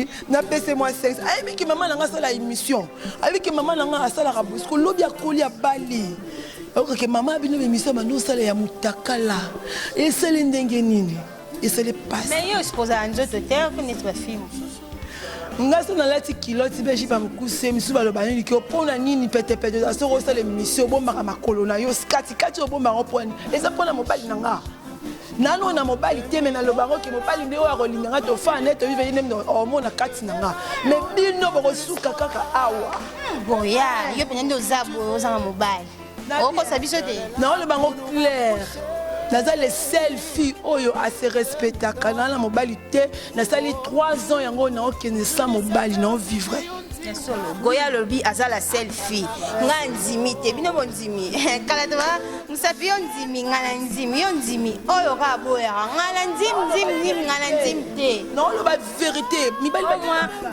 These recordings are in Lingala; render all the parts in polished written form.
nini napese mwa 5 ayebi ke mama na nga asala émission ayebi ke mama na nga asalaka boye lobi akoli abali okake mama bino émission bando osala ya mutakala esali ndenge nini esali pasi mais yo exposaka nzoto te neti bafille mosusu nga so nalati kiloti mpe jipe ya mokuse misusu baloba nini ke mpo na nini petepete oza soki osala emission obombaka makolo na yo katikati obombaka ngo mpo nini eza mpo na mobali na nga nano na mobali te me naloba yango ke mobali nde oyo akolinga nga tofana nde toyiveli nde omona kati na nga me bino bokosuka kaka awa hmm, boya yo mpenza nde oza boye ozanga mobali okosa biso te naoloba yango claire naza le seul fille oyo ase respectaka naa na mobali te nasali 3 ans yango naokende sans mobali nao vivre ya solo goya alobi aza la seule fille nga ndimi te bino bondimi kala to mosapi yo ndimi nga na ndimi yo ndimi oyo kaka boyaka nga na ndimi ndimi ndimi nga na ndimi te naoloba verité mibali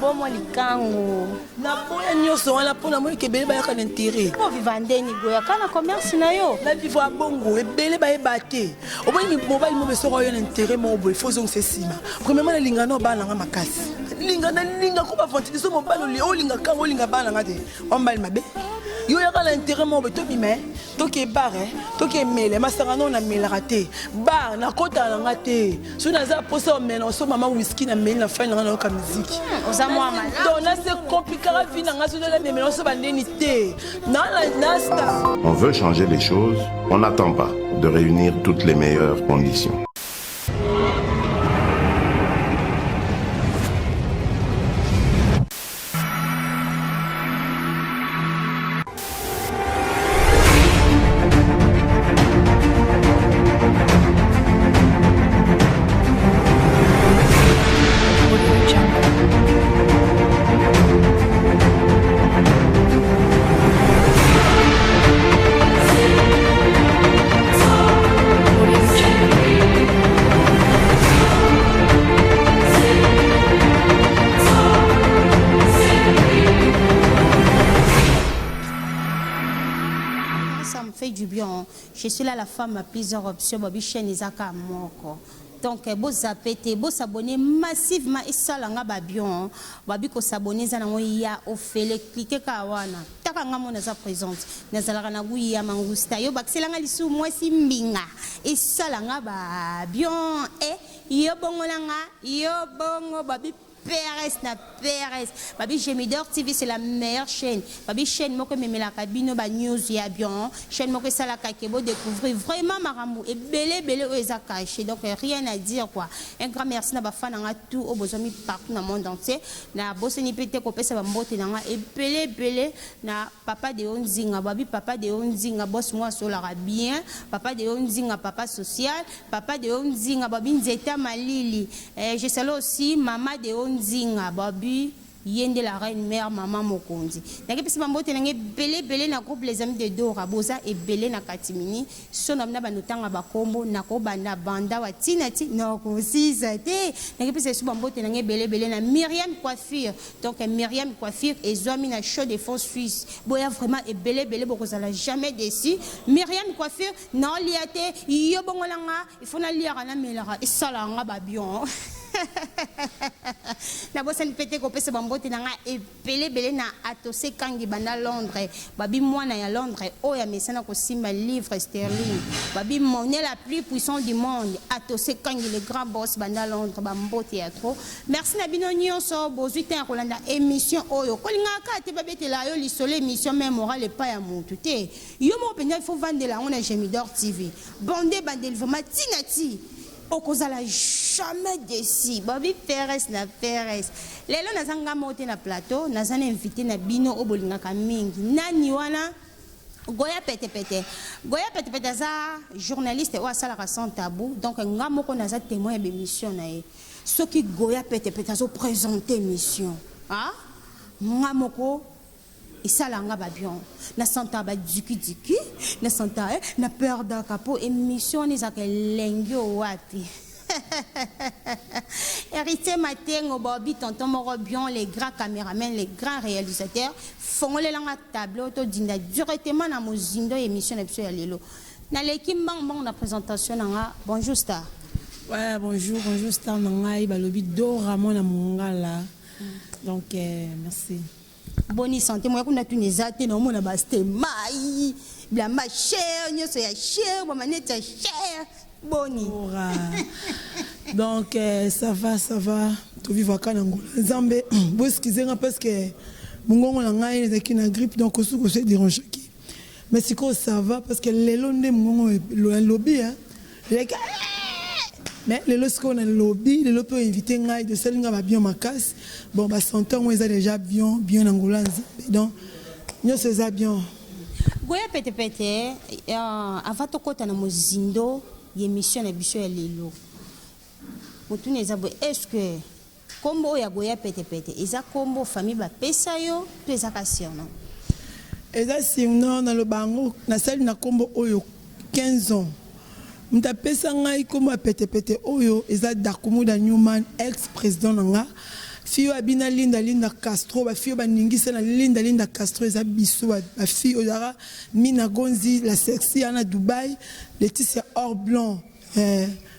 bomwa likango naboya nyonso wana mpo namoni ke ebele bayaka na intérêt oviva ndeni goya kaka na commerce na yo na vivre bongo ebele bayeba te omoni mobali mobe soko oyo na intérêt moko boye fo ozongisa nsima premièrement nalinga no bana nanga makasi linga nalinga ko bavantile so mobali olinga kanga olinga bana nanga te omobali mabe yo oyaka na intérêt moko boye tobima toke bar toke mele masanga no namelaka te bar nakotaka na nga te soki naza mposa omela oso mama whisky na meli na fai na nga nayoka miziki hmm, donc nase complikaka vie na nga soki namemela oso bandeni te nasta On veut changer les choses, on n'attend pas de réunir toutes les meilleures conditions. Ça me fait du bien. Je suis là la femme à plusieurs options. Babi chaîne ezaka moko. Donc eh, bo zapper te, bo s'abonner massivement et ça langa ba bien. Babi ko s'abonner za nango ya ofele cliquer ka wana. Taka nga mona za présente. Nazalaka na goût ya mangusta. Yo bakisela nga lisu mwasi mbinga. Et ça langa ba bien eh yo bongo nanga, yo bongo babi PRS na PRS. Babi Gemidor TV c'est la meilleure chaîne. Babi chaîne moko ememelaka bino ba news ya bien. Chaîne moko esalaka ke bo découvrir vraiment makambo ebele ebele oyo eza caché. Donc rien à dire quoi. Un grand merci na ba fans na nga tout oyo bozwami partout na monde entier. Na bosani pe te kopesa ba mbote na nga ebele ebele na papa Deo Nzinga. Babi papa Deo Nzinga boss moko asolaka bien. Papa Deo Nzinga papa social. Papa Deo Nzinga babi nzeta malili. Eh, je salue aussi mama Deo Nzinga babi ye nde la reine mère mama mokonzi. Nakepesi ba mbote na nga ebele ebele na groupe les amis de Dora boza ebele na katimini so na bino bando tanga ba kombo nako banda banda wa tina ti nakosisa te. Nakepesa lisusu ba mbote na nga ebele ebele na Myriam coiffure donc Myriam coiffure ezwami na Chaux de Fonds Suisse boya vraiment ebele ebele bokozala jamais deçu. Myriam coiffure Naolia te yo bongola nga il faut naliaka namelaka esalaka nga ba bion nabosani pe te kopesa ba mbote na nga ebele ebele na Atose Kangi banda Londres babi mwana ya Londres oyo amesana kosimba livre sterling babi monnaie la plus puissante du monde Atose Kangi le grand boss banda Londres ba mbote ya trop merci na bino nionso bozui temps ya kolanda emission oyo kolingaka kaka te babetela yo lisolo emission mais morale epai ya mutu te Yo moko penza il faut vandela yango na Gemidor TV. Bande ebandeli vraiment ti na ti. Okozala jamais deçu. Bobi Perez na Perez. Lelo naza nga moko te na plateau, naza na invité na bino oyo bolingaka mingi. Nani wana? Goya Pete Pete. Goya Pete Pete aza journaliste oyo asalaka sans tabou. Donc nga moko naza temoin ya ba emission na ye. Soki Goya Pete Pete azo presenter emission, ah nga moko Esala nga ba bien na sentaka ba duki duki na sentaka eh na perdaka po emission wana ezalaka elengi oyo wapi Heritier Matengo Bobby tonton moko bien les grands cameraman les grands realisateurs fongolela nga tableau to dinda directement na mozindo ya emission na biso ya lelo naleki mbangu mbangu na presentation na nga bonjour star. Ouais bonjour bonjour star na ngai balobi Dora mwana mongala. Donc merci. Boni santé? Moya kuna tuna eza te. Naomona bastemai, bilamba cher, nyonso ya cher, bamaneti ya cher. Boni? Ora. Donc ça va, ça va, tovivaka na ngolo Nzambe. Boexcuser nga parce que mongongo na ngai ezalaki na grippe, donc osuki oso edérangeaki, mais sikoyo ça va, parce que lelo nde mongongo nalobi ezalaki, mais lelo sikoyo nalobi. Lelo mpe oinvite ngai, tosali nga babion makasi. Bon, basanté yango eza déjà bien bien na ngolo ya Nzambe, donc nyonso eza bien. Goya Petepete, avant tokɔta na mozindo ya émission na biso ya lelo, motuna eza boye: est ce que nkombo oyo ya Goya Petepete eza nkombo famille bapesa yo to eza ka surnom? Eza surnom. Naloba yango, nasali na nkombo oyo 15 ans. Moto apesa ngai nkombo ya Petepete oyo eza Dakumuda Newman, ex président na nga. Fille oyo abina Linda Linda Castro, bafille oyo baningisa na Linda Linda Castro, eza biso bafille oyo ezalaka Mina Gonzi, la sexy ya na Dubai, Leticia or blanc,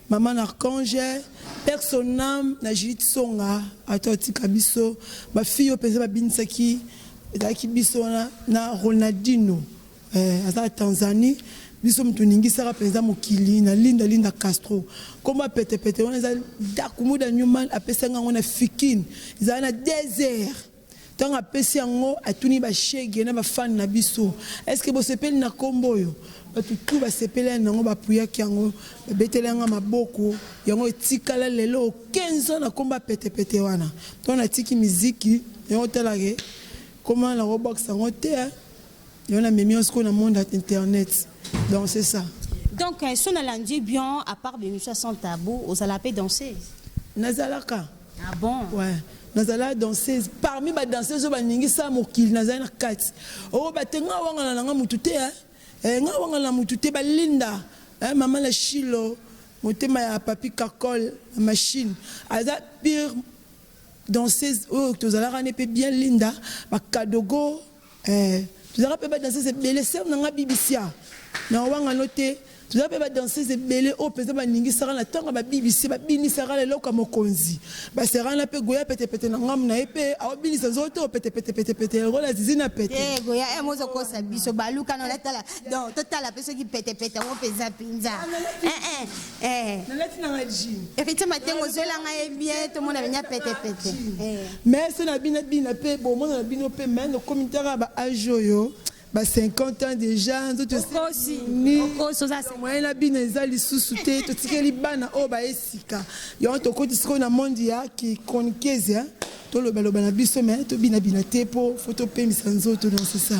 mama na Archange personam na Julit Songa, ata otika biso. Bafille oyo mpenza babinisaki ezalaki biso wana na Ronaldino, aza Tanzanie. Biso moto oningisaka mpenza mokili na Linda Linda Castro. Komba Petepete wana eza Dakumuda Newman apesanga yango na Fikine, ezala na désert. Ntango apesi yango, atuni bashege na bafani na biso: "Est-ce bosepeli na nkombo oyo?" Bato tu basepeli yango, bapuyaki yango, babeteli yanga maboko. Yango etikala lelo 15 ans na nkombo ya Petepete wana. Ntango natiki miziki, yango otalake koma na kobakisa yango te, yango namemi yango sikoyo na monde internet. Donc c'est ça. Donc so nalandi bien, à part bémission Sans Tabou, ozala mpe danseuse? Nazalaka. Ah bon? Ouais, nazala danseuse. Parmi badanseuse oyo baningisa mokili, nazali na kati oyo bate. Nga wangana nanga mutu te, nga wangana na mutu te. Balinda, mama na Shilo, motema ya Papi Kakol na machine, aza pire danseuse oyo tozalaka ne mpe bien. Linda bakadogo, tozalaka mpe badanseuse ebele. Sere nanga Bibisia na wangano te, toza mpe badanseuse ebele oyo mpenza baningisaka na ntango babibisi, babinisaka na eloko ya mokonzi. Baserana mpe Goya Petepete na ngambu na ye mpe aobinisa nzoto petepetepetepete lokola zizi na pete. Te, Goya e mozokosa biso. Baluka na olatala, donc totala mpe soki petepete yango mpenza mpenza. Nalati nanga jean. Héritier Matengo, ozwelanga ye bien, tomona benya petepete. Mais so na bino bina mpe bomona na bino mpe, mais nokomi taka ba âge oyo, ba 50 ans déjà, nzoto moyen na bino eza lisusu te. Totikeli bana oyo baesika yango. Tokoti sikoyo na monde ya kichroniqueuse, tolobaloba na biso, mais tobinabina te mpo fo topemisa nzoto. Donc c'est ça.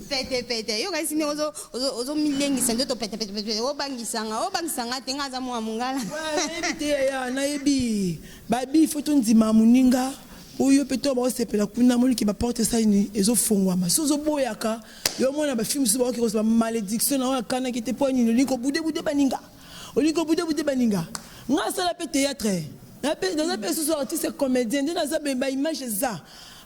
Petepete, yo kasi ndenge ozomilengisa nzoto petepete, obangisanga, obangisanga te. Nga aza mwa mongala. Nayebi te yaya, nayebi babi fo tondima moninga oyo mpe to baosepela kuna. Moniki baporte esali ezofongwama. So ozoboyaka yo mona bafilme mosusu, baoki kozwa malédiction na oyo akanaki te. Mpo nini olingi kobudebude baninga? Olingi kobudebude baninga. Nga asala mpe théâtre, naza mpe susu artiste comédien. Nde naza baimage, eza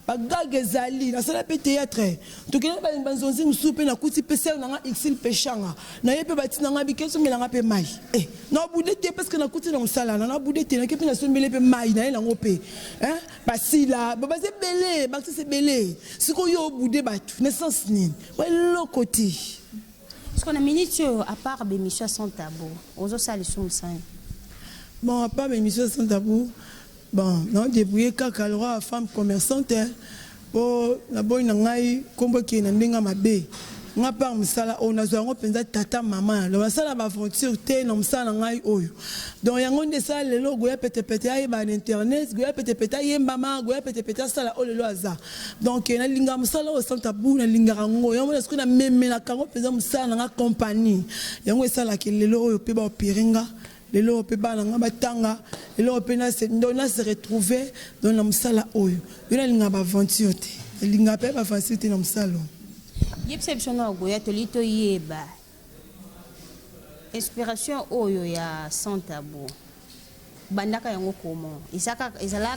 bagage, ezali nasala mpe théâtre. Tokende banzonzi mosusu mpe nakuti mpe sere nanga Exil Peshanga na ye mpe batina nga bike esombelanga mpe mai. Nabude te parce que nakuti na mosala na nabude te. Nake mpe nasombeli mpe mai na ye nango mpe basila baza ebele, baartiste ebele. Sikoyo obude bato na sens nini? Eloko te. Parce na minute oyo, à part bémission Sans Tabou, ozosala lisusu mosani? Bon, à part bémission Sans Tabou, bon, naodébrouille kaka lokola femme commerçante mpo naboyi na ngai nkombo ekee na ndenge mabe. Nga par mosala oyo nazwa yango mpenza tata mama, donc nasala baaventure te na mosala na ngai oyo. Donc yango nde esala lelo Goya Petepete ayeba na internet, Goya Petepete ayembama, Goya Petepete asala oyo lelo aza. Donc nalingaka mosala oyo Sans Tabou, nalingaka yango. Yango mona sikoyo namemelaka yango mpenza mosala na nga compagnie. Yango esalaka lelo oyo mpe baopere nga, lelo oyo mpe bana nga batanga, lelo oyo mpe nase retrouve. Donc na mosala oyo yo nalingaka baaventure te, nalingaka mpe baaventure te na mosala oyo. Yebisa biso na Goya, toli toyeba inspiration oyo ya Sans Tabou bandaka yango comment. Ezalaka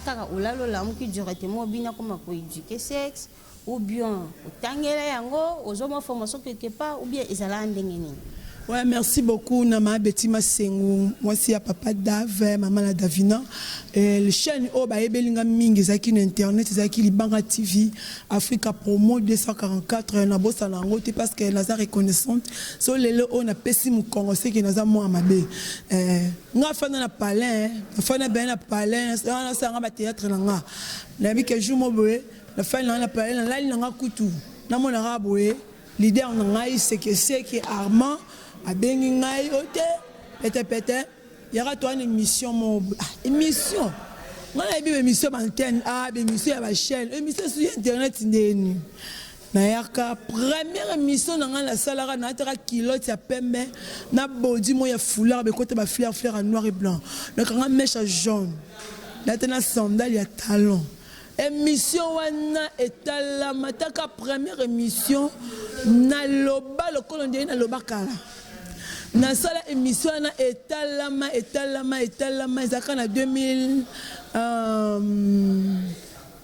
kaka olala, olamuki, directement obina koma koéduquer sexe, ou bien otangela yango, ozomwa formation quelque part, ou bien ezalaka ndenge nini? Ouais, merci beaucoup na ma Betty Masengu, mwasi ya papa Dave, mama na Davina. Eh, le chaîne oyo bayebeli nga mingi ezalaki na internet, ezalaki Libanga TV, Africa Promo 244, nabosana yango te parce que naza reconnaissante. So lelo oyo napesi mokongo seke naza mwa mabe. Eh, nga fanda na palais, nafanda bien na palais, nasala nga ba théâtre na nga. Nayebi ke jour mo boye, nafandi na nga na palais, nalali na nga kutu, namonaka boye. Leader na ngai sekeseke Armand abengi ngai o te pete pete yaka toa na émission moko ah, émission ngai nayebi ba émission ba antenne a ba émission ya ba chaîne émission sur internet ndeni nayaka première émission na ngai nasalaka nalataka culotte ya pembe na body moko ya foulard bekota ba fleur fleur ya noir et blanc nakanga mèche ya jaune nalata na sandale ya talon. Emission wana etalama taka première emission naloba lokola ndenge naloba kala nasala emission wana etalama etalama etalama ezalaka na 2000,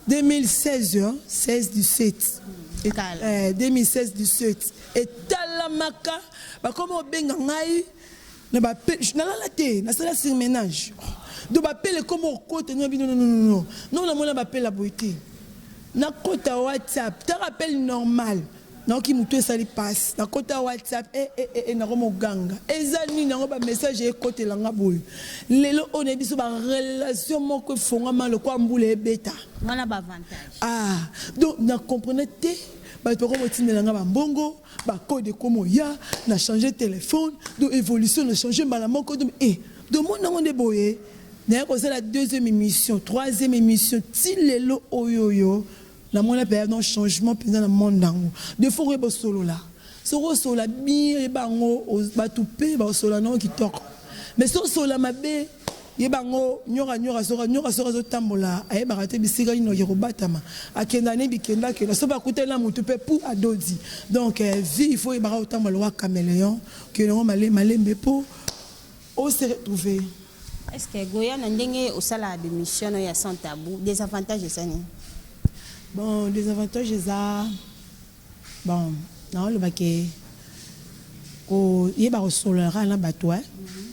2016 hein, 16 17 Kala. 2016 17 etalamaka bakoma obenga ngai na bape nalala te nasala surmenage donc bapele ekoma okota no bino non non non namona bapela boye te nakota WhatsApp taka appel normal naoki motu esali passe nakota WhatsApp e e e nakoma oganga eza nini yango bamessage ekotelanga boye lelo oyo nayebi biso barelation moko efongama lokwa mbula ebeta. Wana baavantage. Ah, donc na comprendre te bato bakoma otindelanga bambongo bacode ekoma oya na change téléphone donc évolution na change mbala moko donc donc mona yango nde boye naye kosala deuxième émission, troisième émission ti lelo oyo oyo namona mpenza donc changement mpenza na monde yango. De fois koyeba osolola, soki osolola bien yeba yango bato mpe baosolola nango kitoko, mais soki osolola mabe yeba yango nyoka nyoka soki nyoka soki azotambola ayebaka te bisika nini oke kobatama akenda ne bikenda akenda soki akutani na motu mpe pu adodi. Donc vie il faut oyebaka otambola lokola caméléon okende yango malembe mpo ose retrouver. Est ce que goya na ndenge osalaka bémission oyo ya Sans Tabou, désavantage eza nini? Bon, désavantage eza, bon, naolobake koyeba kosolola kaka na bato,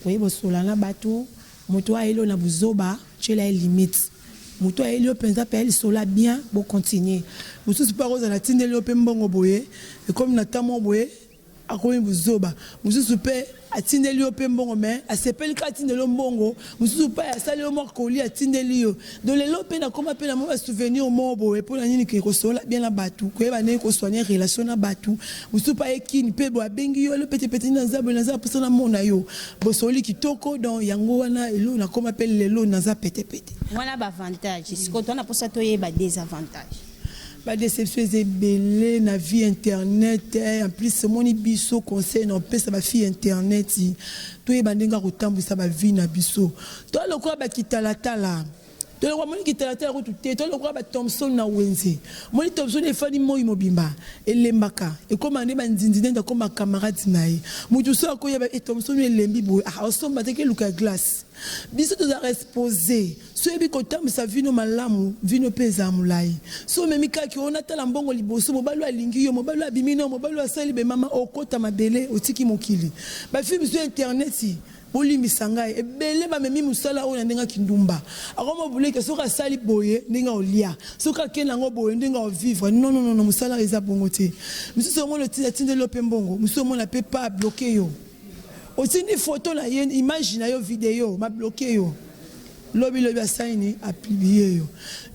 koyeba kosolola na bato. Moto ayeli oyo na buzoba, tiela ye limite. Moto ayeli yo mpenza mpe lisola bien, bocontinue. Mosusu mpe akozala atindeli yo mpe mbongo boye, ekomi na ntan moko boye akomi buzoba. Mosusu mpe atindeli yo mpe mbongo mais asepeli kaka atindeli yo mbongo. Mosusu mpe asali yo mwa koli atindeli yo. Donc lelo mpe nakoma mpe na mwa basouvenir moko boye mpona nini ke kosolola bien na bato, koyeba ndenge kosoigne relation na bato. Mosusu mpe ayekini mpe boye abengi yo elo petepete naza boye naza mposa namona yo, bosoli kitoko. Donc yango wana elo nakoma mpe lelo naza petepete. Wana baavantage. Sikoyo towana mposa toyeba désavantage. Badéception eza ebele na vie internet. En plus omoni biso conseil na opesa bafille internet, toyeba ndenge ya kotambwisa bavie na biso. To lokola bakitalatala, tolokola moni kitalatala kutu te, tolokola bathomson na wenze. Moni thomson efandi moi mobimba elembaka ekóma nde banzinzi nde akóma camarade na ye. Motu so akoyeba e thomson elembi boye osomba te keluka ya glace. Biso tozalaka exposé. So oyebi kotambwisa vino malamu, vino mpe ezala molai. So omemi kaki oyo natala mbongo liboso, mobali oyo alingi yo, mobali oyo abimi no, mobali oyo asali bemama okota mabele otiki mokili. Bafille biso internet, bolimbisa ngai, ebele bamemi mosala oyo na ndenge akindumba akoma buleke soki asali boye ndenge aolia, soki akende yango boye ndenge aovivre. Non, non, non, mosala eza bongo te. Mosusu omona atindeli yo mpe mbongo, mosusu omona mpe pa abloke yo. Otindi photo na ye, image na yo, video, babloke yo. Lobi lobi asali nini? Apublie yo.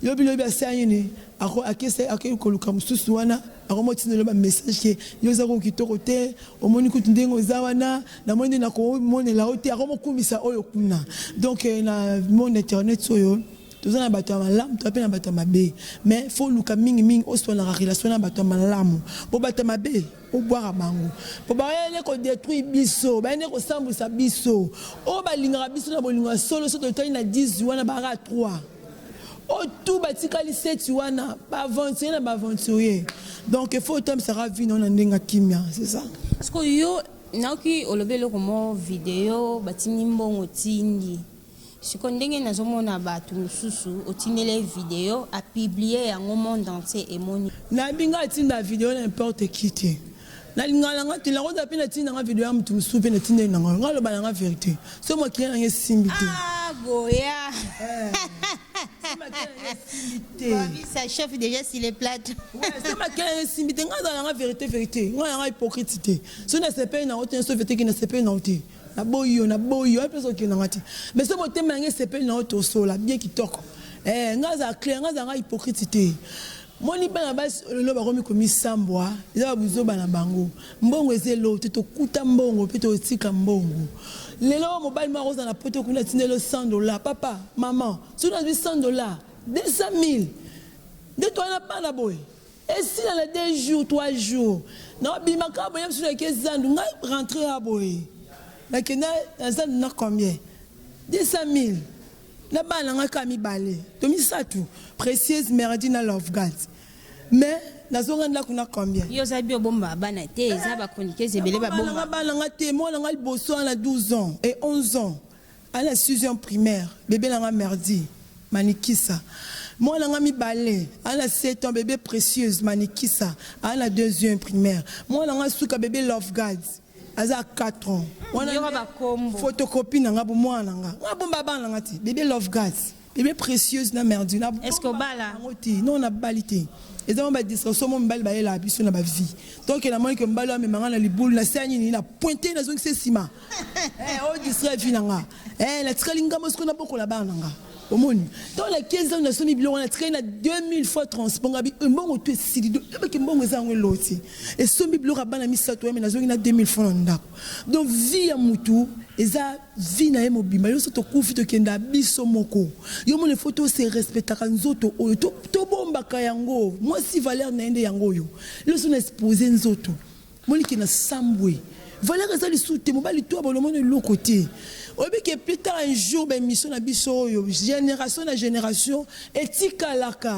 Lobi lobi asali nini? Akei koluka mosusu wana akomotindela bamessage ke yo oza ko kitoko te, omoni kutu ndenge oza wana, namoni nde nakomonela yo te, akomokumisa oyo kuna. Donc na monde internet oyo toza na bato ya malamu, toza mpe na bato ya mabe, mais faut luka mingimingi oswanaka relation na bato ya malamu po bato ya mabe obwaka bango po bayende kodétruire biso, bayende kosambwisa biso. Oyo balingaka biso na bolingo ya solo, so totali na 10 wana baka 3 oyo tu batikali 7 wana baaventurier na baaventurier. Donc il faut otambisaka vie na ndenge ya kimia, c'est ça. Parce que yo naoki olobi eloko mo video batindi mbongo otindi. Sikoyo ndenge nazomona bato mosusu otindeli video apublie yango monde entier emoni. Nayebi nga atinda video n'importe qui te. Nalingaka na nga te, nakozala mpe natinda nga video ya moto mosusu mpe natindeli na nga. Nga aloba na nga verite. Soki makila na nga esimbi te. Ah, Goya. Eh. Soki makila na nga esimbi te. Babi, ça chauffe déjà sur les plateaux. Ouais, soki makila na nga esimbi te, nga azala na nga verite verite. Nga na nga hypocrite te. Soki nasepeli na yo te, soki verite ke nasepeli na yo te. Naboyi yo, naboyi yo, mpe soki na nga te. Mais soki motema na nga esepeli na yo, tosola bien kitoko. Eh, nga azala clair, nga azala nga hypocrite te. Moni bana basi oyo lelo bakomi komisambwa eza ba buzoba na bango mbongo eza eloko te tokuta mbongo pe totika mbongo lelo mobali moko akozala na poto kuna atindeli yo 100 dollars papa maman soki nazwi 100 dollars 200 000 nde toza na bana boye esila na 2 jours 3 jours na obima kaka boye biso nake zandu ngai rentre ya boye nakenda na zandu na combien 200 000 Na bana na nga kaka mibale to misatu Precieuse, Merdi na Lovegad mais nazonga ndaku na combien? Yo oza bi obomba bana te eza ba chroniqueuse ebele ba bomba. Nabomba bana nga te mwana nga liboso aza na 12 ans et 11 ans aza na sixième primaire bebe na nga Merdi Manikisa mwana nga mibale aza na 7 ans bebe Precieuse Manikisa aza na deuxième primaire mwana nga suka bebe Lovegad Aza 4 ans. Wana Yoka ba kombo. Photocopie na nga bo mwana na nga. Nga bomba bana na nga te. Bebe love gas. Bebe précieuse na merdi na. Est-ce que obala? Yango te. Non na bali te. Eza mwa ba distraction mo mibali bayela biso na ba vie. Donc na moni que mobali amema nga na libulu na sala nini na pointe na zongisa sima. Eh o distrait vie na nga. Eh na tikali ngambo siko na bokola bana na nga. Omoni ntango nakei zandu nasombi biloko wana natikali na 2000 fois transport ngabi eh, mbongo to esili ebaki mbongo eza yango eloti esombi biloko ya bana misato ya me nazongi na 2000 francs na ndako donc vie ya mutu eza vie na ye mobimba yo so tokufi tokenda biso moko yo mona ifo tose respectaka nzoto oyo tobombaka yango mwasi valeur na ye nde yango oyo lelo so na expose nzoto Moni ke na sambwe. Valeur eza lisusu te mobali to abolo moni eloko te. Oyebi ke plus tard un jour ba emission na biso oyo generation na generation etikalaka.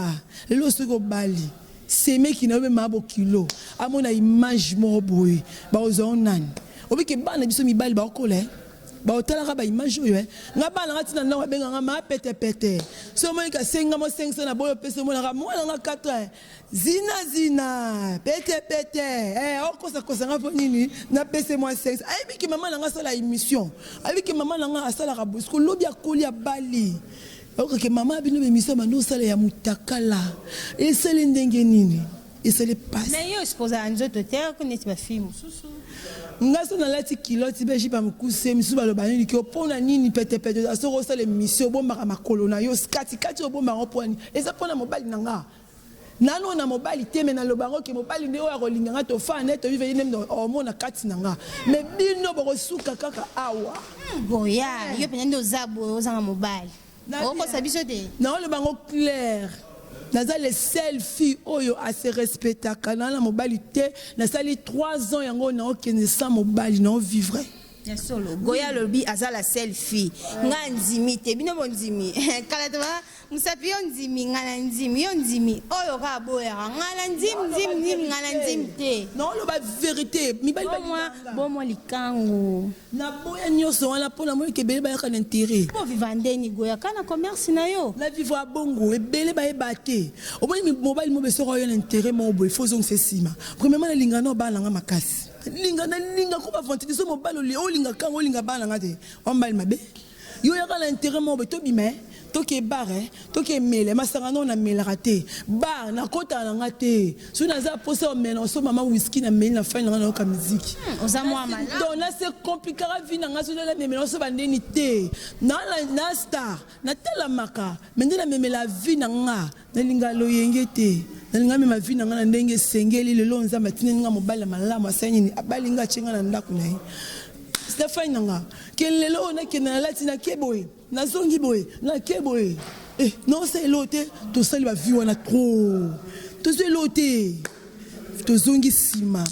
Lelo soki obali semeki na yo mema bokilo amona image moko boye bakozwa yo nani? Oyebi ke bana biso mibali bakokola eh? Baotalaka ba image oyo eh. Nga bana nga tina ndako babenga nga ma pete pete. Soki omoni ke asengi nga mwa 500 na boyi opesa omonaka mwana nga 4 ans. Zina zina pete pete eh okosa kosa nga po nini na pese mwa sexe ayebi ke mama na nga asala emission ayebi ke mama na nga asalaka boye siko lobi akoli abali oyoka ke mama bino ba emission bando osala ya mutakala esali ndenge nini esali pasi. Mais yo exposaka nzoto te neti ba fille mosusu. Nga soki nalati culotte be jupe ya mukuse misusu baloba nini ke pona nini pete pete soki osala emission obombaka makolo na yo kati kati obombaka yango pona nini eza pona mobali na nga Nanu na mobali te mais naloba yango ke mobali nde oyo akolinga nga tofanda naye tovive ye nde omona kati na nga mais bino bokosuka kaka awa. Hum goya yo penza nde oza boye ozanga mobali okosa biso te. Naoloba yango clair naza le seul fille oyo a se respectaka naa na mobali te nasali 3 ans yango naokende sans mobali nao vivre. Ya solo goya alobi aza la seule fille nga ndimi te bino bondimi kala te Musapi yo ndimi nga na ndimi yo ndimi oyo kaka boyaka nga na ndim ndim ndim nga na ndim te. Na oloba verite mibali ba Bomwa bomwa likangu. Na boya nioso wana po na moni ke ebele bayaka na interet. Bo viva ndeni goya ka na commerce na yo. Na vivra bongo ebele bayeba te omoni mobali mobe soki ayo na interet moko boye faut ozongisa sima premièrement na linga nao bana na nga makasi linga na linga ko ba vantite so mobali olinga kanga olinga bana na nga te wa mobali mabe. Yo yaka na interet moko boye tobima eh toke bar eh toke mela masanga nao na melaka te bar nakotaka na nga te soki naza posa ya komela nakosomba mwa whisky na meli na fandi na nga nayoka miziki Oza mwa malamu. Donc na se complikaka vie na nga soki na memela nakosomba ndeni te na na star natalamaka mais nde na memela vie na nga nalinga loyenge te nalinga mema vie na nga na ndenge esengeli lelo Nzambe atindeli nga mobali ya malamu asali nini abali nga atie nga na ndako na ye Stephane na nga ke lelo oyo nakende nalati nake boye nazongi boye nake boye eh naosala eloko te tosali ba vie wana trop tozwi eloko te tozongi nsima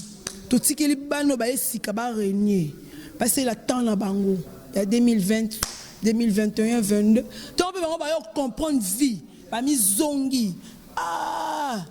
totikeli bana oyo baye sika ba renier basalela temps na bango ya 2020 2021 22 ntango mpe bango bayo comprendre vie Bamizongi aah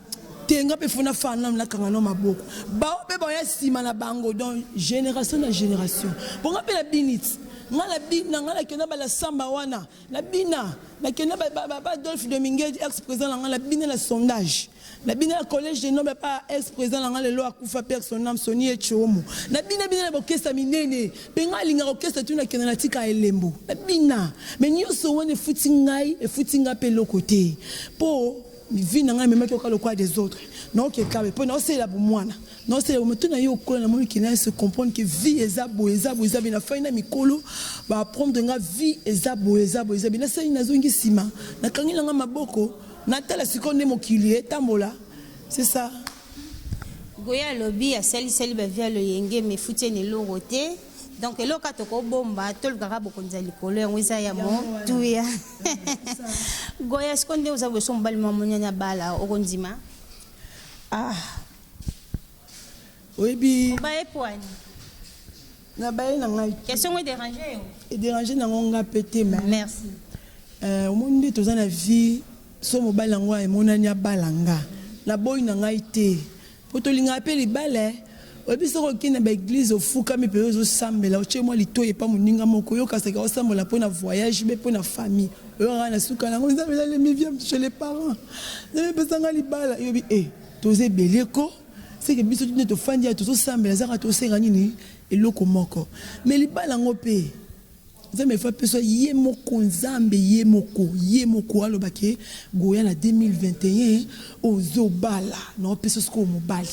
te nga pe faut na fanda nanu nakanga nanu maboko bango pe baya sima na bango donc generation na generation po nga pe na bini ti. Nga na bina, nga nakenda ba la samba wana, na bina, nakenda ba, ba, ba, ba Adolphe Dominguez, ex-président na nga, na bina na sondage. Na bina na collège de noble pa ex-président na nga lelo akufa père son âme Sony Etchomo. Na bina bina na bokesa minene, pe nga alinga kokesa tu nakenda na tika elembo. Na bina. Mais nyonso wana efuti ngai, efuti nga pe eloko te. Po vie na ngai ememaki oka lokola des autres. Naoke kabe po naosalela bomwana. Non c'est le na yo kola na moni kina se comprendre que vie eza boye eza boye eza na fai na mikolo ba apprendre nga vie eza boye eza boye eza na sali nazongi sima na kangi na nga maboko na tala sikoyo nde mokili etambola c'est ça. Goya alobi asalisali ba vie ya loyenge mais efuti ye na eloko te donc eloko kaka tokobomba tolukaka bokonzi ya likolo yango eza ya motuya. Goya sikoyo nde oza boye so mobali mwa moniani abala okondima? Ah oyebi Obaye pwani? Nabaye na ngai. Question ngo déranger yo? E déranger nango nga pe te mais. Merci. Omoni nde toza na vie so mobali yango emonani abala nga. Naboyi na ngai te. Po tolingaka pe libala. Oyebi soki okei na ba eglise ofukami pe ozosambela otie mwa litoyi epa moninga moko oyokasaka osambola po na voyage be po na famille. Oyokaka na suka nango Nzambe nalembi vie chez les parents. Nzambe pesa nga libala. Yobi eh toza ebele ko. C'est que biso nde tofandi ya tozosambela ezaka tosenga nini eloko moko. Mais libala yango pe Nzambe fa pesa ye moko Nzambe ye moko ye moko aloba ke Goya na 2021 ozobala na opesa sikoyo mobali.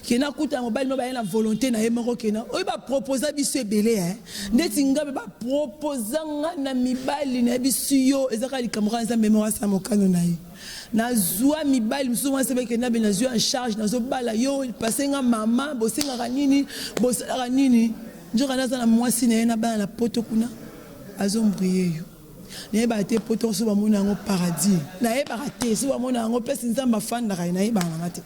Ke nakuta mobali mo baye na volonté na ye moko ke na oyo ba proposa biso ebele hein. Ndeti nga ba proposa nga na mibali na biso yo ezaka likambo kaka Nzambe moko asala mokano na ye. Nazua mibali mosusu wana sebeke na be nazua en charge nazobala yo pase nga mama bosengaka nini bosalaka nini nzoka naza na mwasi na ye na bana na poto kuna azombrie yo nayebaka te poto so bamona yango paradis nayebaka te so bamona yango place Nzambe afandaka ye nayebaka nanga te.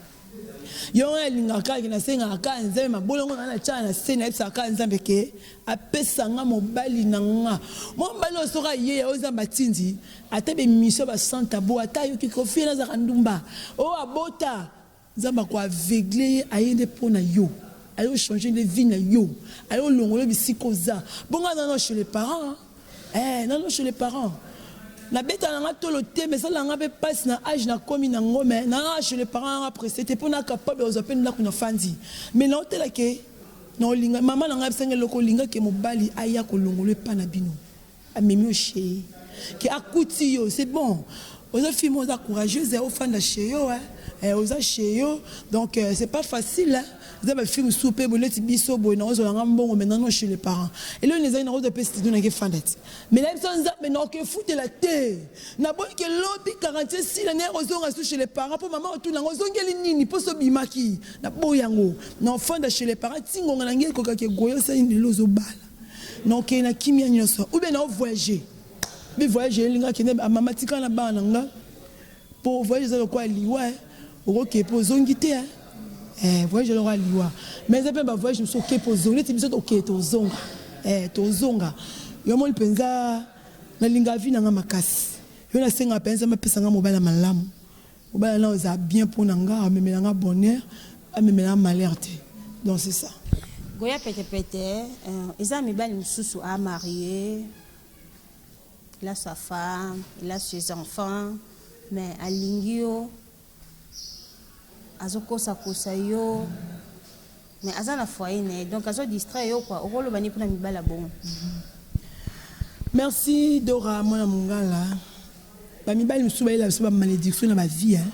Yo nga nalingaka kaka ke nasengaka kaka Nzambe mabolongo na nga natiaka na se nayebisaka kaka Nzambe ke apesa nga mobali na nga mobali oyo soki aye ya oyo Nzambe atindi ata ba emission ba sans tabou ata ayoki Koffi ye nazalaka ndumba oyo abota Nzambe ako aveugle ye aye nde po na yo aye o changer nde vie na yo aye olongola yo bisika oza bongo aza nano chez les parents Eh nanu chez les parents na beta na nga tolo te mais esala nga pe pasi na age na komi na ngo mais na chez les parents nga presse te po na capable ya kozwa pe ndaku na fandi mais na otela ke na olinga maman na nga ayebisa nga eloko olinga ke mobali aya kolongola epa na bino amemi yo chez ye ke akuti yo c'est bon oza fille moko oza courageuse ofanda chez yo eh oza chez yo donc c'est pas facile hein. Eza ba fille mosusu pe boye neti biso boye nakozwa na nga mbongo mais nano chez les parents eloko nini ezali nakozwa pe studio nake fanda ti mais nayebi so nzambe nakoki efutela te naboyi ke lobi quarantie esila naye kozonga su chez les parents po mama otuna nga ozongeli nini poso obimaki naboyi yango na ofanda chez les parents ti ngonga na ngai ekokaki egoya osali lelo ozobala nakokende na kimia nyonso ou bien nao voyager bi voyage elinga kende mama tika na bana na nga Po voyage eza lokola liwa eh okoke pe ozongi te eh eh voyage eza lokola liwa mais eza pe ba voyage mosusu oke pe ozongi neti biso toke tozonga eh tozonga yo moni penza nalingaka vie na nga makasi yo nasengaka penza Nzambe apesa nga mobali ya malamu mobali na ozala bien pona nga amemela nga bonheur amemela nga malheur te donc c'est ça. Goya pete pete eza mibali mosusu a marie Il a sa femme, il a ses enfants, mais alingi yo, azo kosa kosa yo, mais aza na foyer na ye, donc azo distraire yo quoi. Okoloba nini pona mibali ya bongo? Merci Dora mwana mongala. Ba mibali mosusu bayela biso ba malediction na ba vie hein.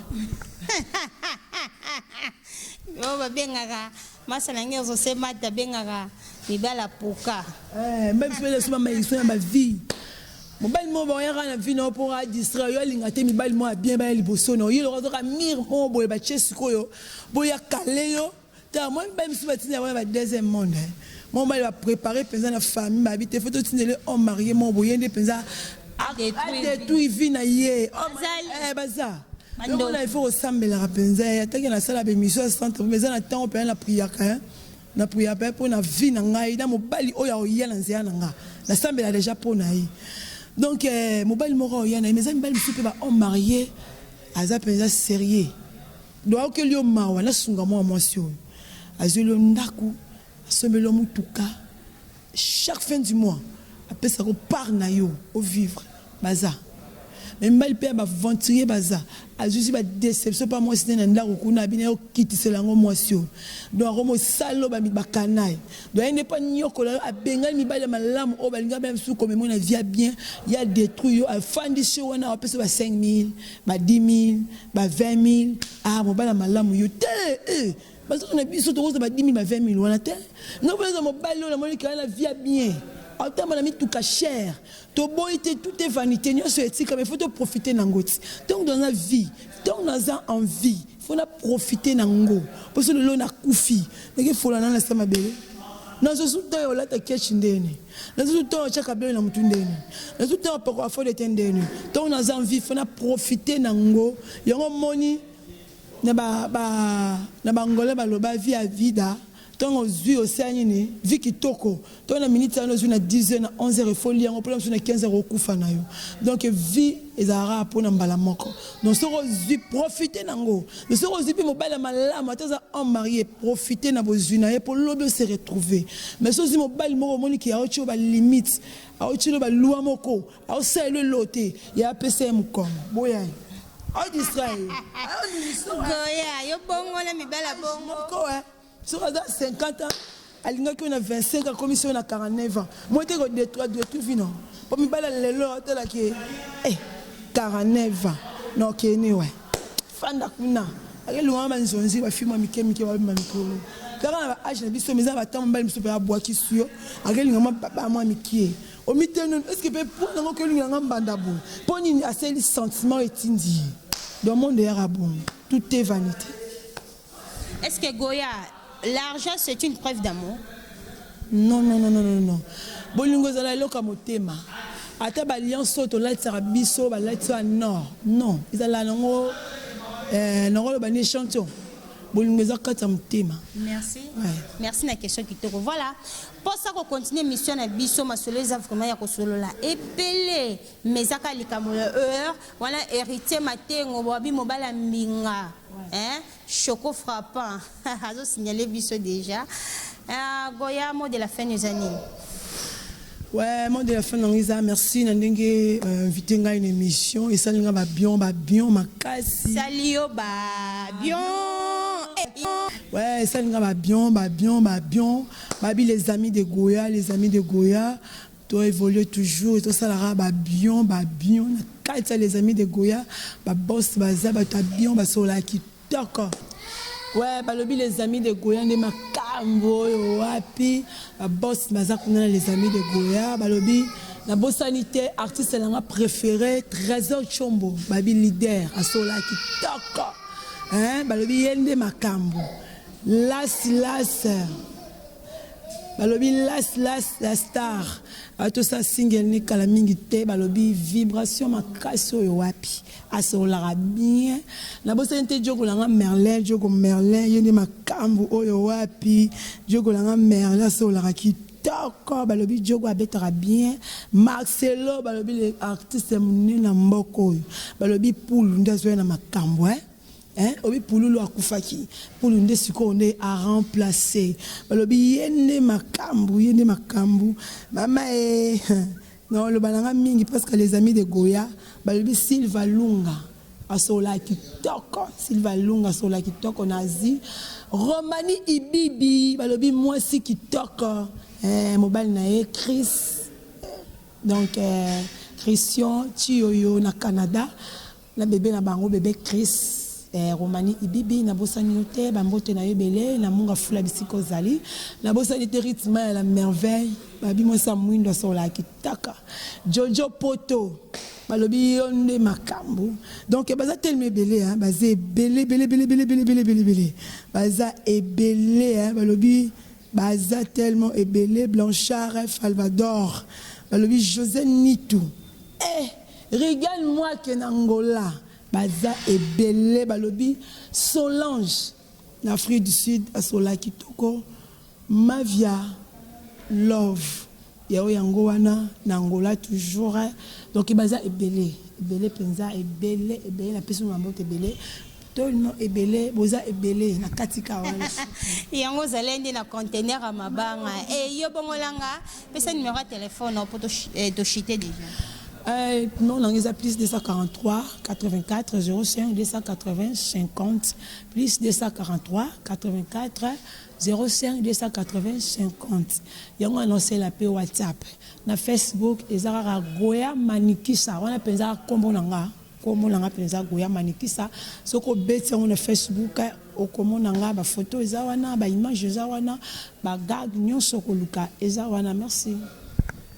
Oyo babengaka Masa na ngai Jose Mata abengaka mibali ya poka. Eh, mibali mosusu bayela biso ba malediction na ba vie. Mobali moko baoyaka na vie na yo mpo a distraire yo alinga te mibali moko ya bien baya liboso na yo. Ye lokola azoka mire moko boye batie sikoyo boya kale yo. Tala mwa mibali mosusu batinda yango na ba deuxième monde. Eh. Mwa mobali ba préparer mpenza na famille babi te faut totindele homme marié moko boye nde mpenza a détruit vie na ye. Homme eh baza. Yango il faut kosambelaka mpenza ataki nasala ba émission ya centre mais eza na ntango mpenza na priaka na priaka mpenza mpo na vie na ngai na mobali oyo akoya na nzela na nga nasambela déjà mpo na ye donc mobali moko akoya na ye mais eza mibali mosusu mpe ba homme marié aza mpenza sérieux donc ayokeli yo mawa nasunga mwana mwasi oyo azweli yo ndako asombeli yo motuka chaque fin du mois. Apesaka yo part na yo o vivre baza mais mibali pe ya ba aventurier baza azui zui ba deception pa mwasi ne na ndaku kuna abi naye okitisela yango mwasi oyo donc akomi osala yo ba canaille donc ye nde po aniokola yo abengani mibali ya malamu oyo balinga baya misusu komema yo na vie ya bien ye a detruire yo afandisi yo wana apesa yo ba 5000 ba 10000 ba 20000 ah mobali ya malamu yo te eh Ba nzoto na biso tokozwa ba 10000 ba 20000 wana te. Nga pe naza mobali oyo namoni ke aza na vie ya bien. Aotambola na mituka cher. Toboyi te tout est vanite nionso etika mais faut to profiter nango ti. Tango toza na vie, tango naza en vie faut na profiter nango po soki lelo nakufi nake fola nani na se mabele? Nazwa su temps ya kolata ketch ndeni? Nazwa su temps ya kotia kabelo na mutu ndeni? Nazwa su temps ya kopakola fond de teint ndeni? Tango naza en vie faut na profiter nango yango omoni Na ba ba na ba angolais baloba vie ya vida tango ozui osali nini vie kitoko tango na minute wana ozui na 10 heures na 11 heures il faut olia yango pona mosusu na 15 heures okufa na yo donc vie ezalaka kaka pona mbala moko donc soki ozui profite na ngo mais soki ozui pe mobali ya malamu ata aza homme marie profite na bozui na ye po lobi o se retrouver mais soki ozui mobali moko omoni ke aotie yo ba limite aotie yo ba loi moko Aosalela yo eloko te ya apesa ye mokongo boya ye ao distraire ye Goya yo bongo na mibali ya bongo. Moko eh soki aza 50 ans alingaki yo na 25 akomisi yo na 49 ans moi te ko detruire detruire vie no po mibali ya lelo otala ke eh 49 ans na okende we fanda kuna akelunga ba nzonzi ba film ya mike mike ba bima mikolo kaka na ba age na biso mais eza ba temps mobali mosusu pe abwakisi yo akelinga mwa ba mwa mikie Omiteni est ce que pe po nango okoki olingela nga mbanda boye po nini asaleli sentiment oyo etindi ye donc monde eyaka bongo tout est vanite. Est ce que Goya l'argent c'est une preuve d'amour? Non non non non non bolingo ezala eloko ya motema ata ba alliance oyo tolatisaka biso balatisi ya nord non ezala nango eh, nakoloba ni echantion Bolingo eza kati ya motema. Merci. Ouais. Merci na question kitoko. Voilà. Posa ko continuer mission na biso masolo eza vraiment ya kosolola ebele mais eza kaka likambo ya heure wana héritier matengo babi mobala mbinga hein choco frappant azo signaler biso déjà ah, Goya mot de la fin eza nini? Ouais, mot de la fin nango eza merci na ndenge euh, invité ngai na émission esali nga ba bion ba bion makasi. Sali yo ba bion. Ouais, esali nga ba bion ba bion ba bion babi les amis de Goya, les amis de Goya to évoluer toujours tosalaka ba bion ba bion na kati ya les amis de Goya ba boss baza bato ya bion basololaka kitoko. Ouais balobi les amis de Goya nde makambu oyo wapi ba boss baza kuna na les amis de Goya balobi nabosani te artiste na nga prefere Tresor Tshombo babi leader asola kitoko hein balobi ye nde makambu las las Balobi las las la star atosala single ne kala mingi te balobi vibration makasi oyo wapi asololaka bien nabosani te djogo na nga merlin djogo merlin ye nde makambu oyo wapi djogo na nga merlin asololaka kitoko balobi djogo abetaka bien marcelo balobi le artiste munene na mboka oyo balobi pulu nde azoya na makambu eh Hein obi pululu akufaki pulu nde sikoyo nde a remplace balobi ye nde makambu ye nde makambu mama ee na oloba na nga mingi parce que les amis de Goya balobi Silva Lunga asola kitoko Silva Lunga asola kitoko na Asie Romani Ibibi balobi mwasi kitoko eh, mobali na ye Chris donc eh, Christian Tshiyoyo na Canada Na bebe na bango bebe Chris eh, Romani Ibibi nabosani yo te ba mbote na yo ebele na munga fula bisika ozali nabosani te Ritma ya la merveille babi mwasi ya mwindu asololaka kitaka Jojo Poto balobi yo nde makambu donc baza telema ebele hein, baza ebele ebele ebele ebele ebele ebele ebele ebele baza ebele hein, balobi baza tellement ebele Blanchard Falvador balobi Jose Nitu eh Reagan Mwake na Angola baza ebele balobi Solange na Afrique du Sud asola kitoko Mavia Love ya oyo yango wana na Angola toujours donc baza ebele ebele penza ebele ebele napesi bino ba mbote ebele. Tellement ebele, boza ebele na kati ka wana. Yango ozali nde na conteneur ya mabanga. E yo bongolanga, pesa numéro ya téléphone mpo tochite déjà. Non, nanga eza plus 243 84 05 280 50, plus 243 84 05 280 50. Yango annoncela mpe WhatsApp na Facebook, eza kaka Goya Manikisa. Wana mpenza nkombo na nga, nkombo na nga mpenza Goya Manikisa. Soki obeti yango na Facebook, okomona nga, bafoto eza wana, baimage eza wana, bagag nyonso koluka eza wana. Merci.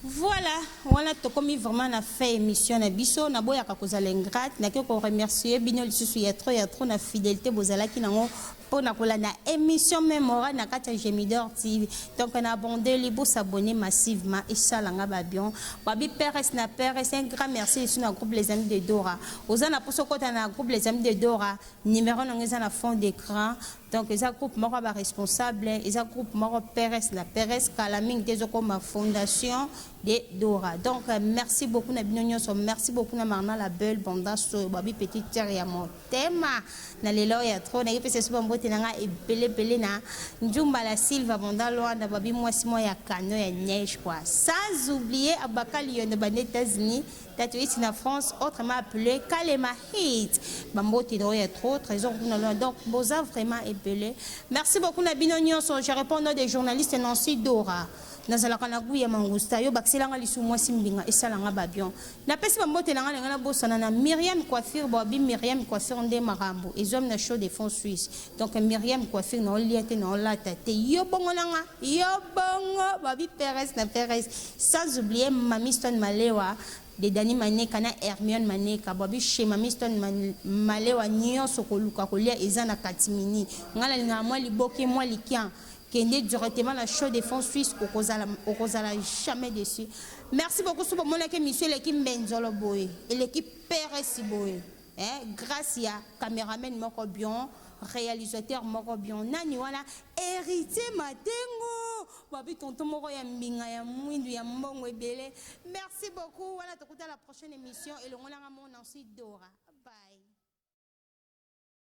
Voilà, wana tokomi vraiment na fin émission na biso. Naboyaka kozala ingrate, nake koremercier bino lisusu ya trop, ya trop na fidélité bozalaki nango mpona kolanda émission Mémora na kati ya Gemidor TV. Donc na abondeli, bosabonner massivement, esalanga babion babi Peres na Peres. Un grand merci lisusu na groupe Les Amis de Dora. Oza na mposa okota na groupe Les Amis de Dora, numéro nango eza na fond d'écran. Donc eza groupe moko ya baresponsable, eza groupe moko Peres na Peres. Kala mingi te ezokoma Fondation de Dora. Donc merci beaucoup na bino nyonso. Merci beaucoup na Marna la Belle Banda Soyo, babi petite terre ya motema na lelo ya trop. Nakipesa so bambote na nga ebelebele na Njumba la Silva Banda Lwanda, babi mwasi moko ya kano ya neige quoi. Sans oublier Abakali Yondo banda États-Unis, Tatu ici na France, autrement appelé Kalema Hit, bambote na oyo ya trop, Trésor kuna loin. Donc boza vraiment ebele. Merci beaucoup na bino nyonso. Je réponds au nom des journalistes Nancy Dora. Nazalaka na goût ya mangusta, yo bakiselanga lisu mwasi mbinga, esalanga babion. Napesi bambote na nga na nga nabosana na Myriam Coiffure. Babi Myriam Coiffure nde makambo ezwami na Chaux de Fonds, Suisse. Donc Myriam Coiffure, na olia te, na olata te, yo bongo na nga, yo bongo babi Peres na Peres. Sans oublier Mami Stone Malewa de Dani Maneka na Hermione Maneka, babi chez Mami Stone Malewa nyonso koluka kolia eza na katimini. Nga nalingaka mwa liboke, mwa likian, kende directement na Chaux de Fonds, Suisse, okozala, okozala jamais dessus. Merci beaucoup. So bomonaki émission eleki mbenzolo boye, eleki peresi boye, eh, grâce ya caméraman moko bien, réalisateur moko bien, nani wana, Héritier Matengo, babi tonton moko ya mbinga ya mwindu ya mbongo ebele. Merci beaucoup. Wana tokuta la prochaine émission elongolanga mo Nancy Dora.